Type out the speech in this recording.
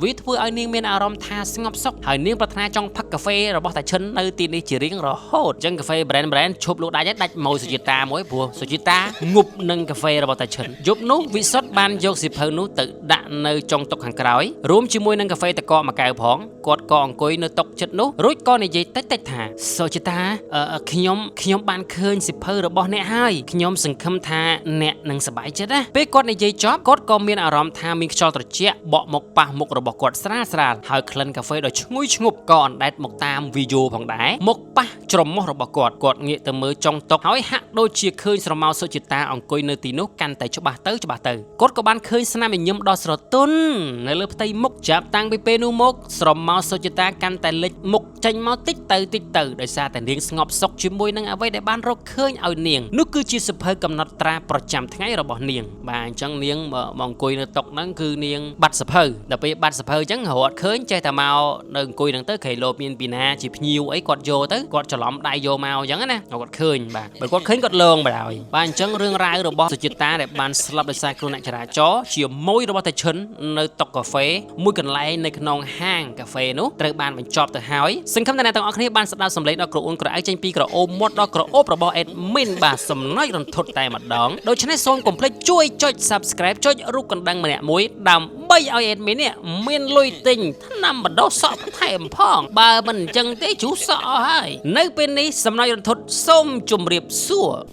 វាធ្វើឲ្យនាងមានអារម្មណ៍ថាស្ងប់សុខហើយនាងប្រាថ្នាចង់ផឹកកាហ្វេរបស់តាឈិននៅទីនេះជារៀងរហូតអញ្ចឹងកាហ្វេ brand brand ឈប់លក់ដាច់ហើយដាច់ម៉ូយសុជាតាមួយព្រោះសុជាតាងប់នឹងកាហ្វេរបស់តាឈិនយប់នោះវិសុទ្ធបានយកសៀវភៅនោះទៅដាក់នៅចុងតុខាងក្រោយរួមជាមួយនឹងកាហ្វេតកកមួយកែវផងគាត់ក៏អង្គុយនៅតុចិត្តនោះរួចក៏និយាយតិចៗថាសុជាតាអឺខ្ញុំខ្ញុំបានឃើញសៀវភៅរបស់អ្នកហើយខ្ញុំសង្ឃឹមថាអ្នកនឹងសប្បាយចិត្តណាពេលគាត់និយាយចប់គាត់ក៏មានអារម្មណ៍ថាមានខ្យល់ត្រជាក់បក់មកប៉ះមុខរបស់គាត់ស្រាលស្រាលហើយក្លិនកាហ្វេដ៏ឈ្ងុយឈ្ងប់ក៏អណ្ដែតមកតាមវីយ៉ូផងដែរមកប៉ះច្រមុះរបស់គាត់គាត់ងាកទៅមើលចុងតុហើយហាក់ដូចជាឃើញស្រមោលសុជាតាអង្គុយនៅទីនោះកាន់តែច្បាស់ទៅច្បាស់ទៅគាត់ក៏បានឃើញស្នាមញញឹមដ៏ស្រទន់នៅលើផ្ទៃមុខចាប់តាំងពីពេលនោះមកស្រមោលសុជាតាកាន់តែលេចមុខចេញមកតិចទៅតិចទៅដោយសារតែនាងស្ងប់សុខជាមួយនឹងអ្វីដែលបានរកឃើញឲ្យនាងនោះគឺជាសៀវភៅកំណត់ត្រាប្រចាំថ្ងៃរបស់នាងបាទអញ្ចឹងនាងមកអង្គុយនៅតុហ្នឹងគឺនាងបាត់សៀវភៅដល់ពេលបាត់សៀវភៅអញ្ចឹងរត់ឃើញចេះតែមកនៅអង្គុយហ្នឹងទៅក្រែងលោមានពីណាជាភ្ញៀវអីគាត់យកទៅគាត់ច្រឡំដៃយកមកអញ្ចឹងណាគាត់ឃើញបាទបើគាត់ឃើញគាត់លងបណ្ដោយបាទអញ្ចឹងរឿងរ៉ាវរបស់សុជាតាដែលបានស្លាប់ដោយសារគ្រោះថ្នាក់ចរាចរណ៍ជាមួយរបស់តាឈិននៅតុកាហ្វេមួយកន្លែងនៅក្នុងហាងកាហ្វេនោះត្រូវបានបញ្ចប់ទៅហើយសង្ឃឹមថាអ្នកទាំងអស់គ្នាបានស្ដាប់សម្លេងដល់ក្រអួនក្រអៅចេញពីក្រអូបមាត់ដល់ក្រអូបរបស់ admin បាទសំណើចរន្ធត់តែម្ដងដូច្នេះសូមកុំភ្លេចជួយចុច Subscribe ចុចរូបកណ្ដឹងម្នាក់មួយដើម្បីឲ្យ admin នេះមានលុយទិញថ្នាំបណ្ដោះសក់បន្ថែមផងបើមិនអញ្ចឹងទេជ្រុះសក់អស់ហើយនៅពេលនេះសំណើចរន្ធត់សូមជម្រាបសួរ។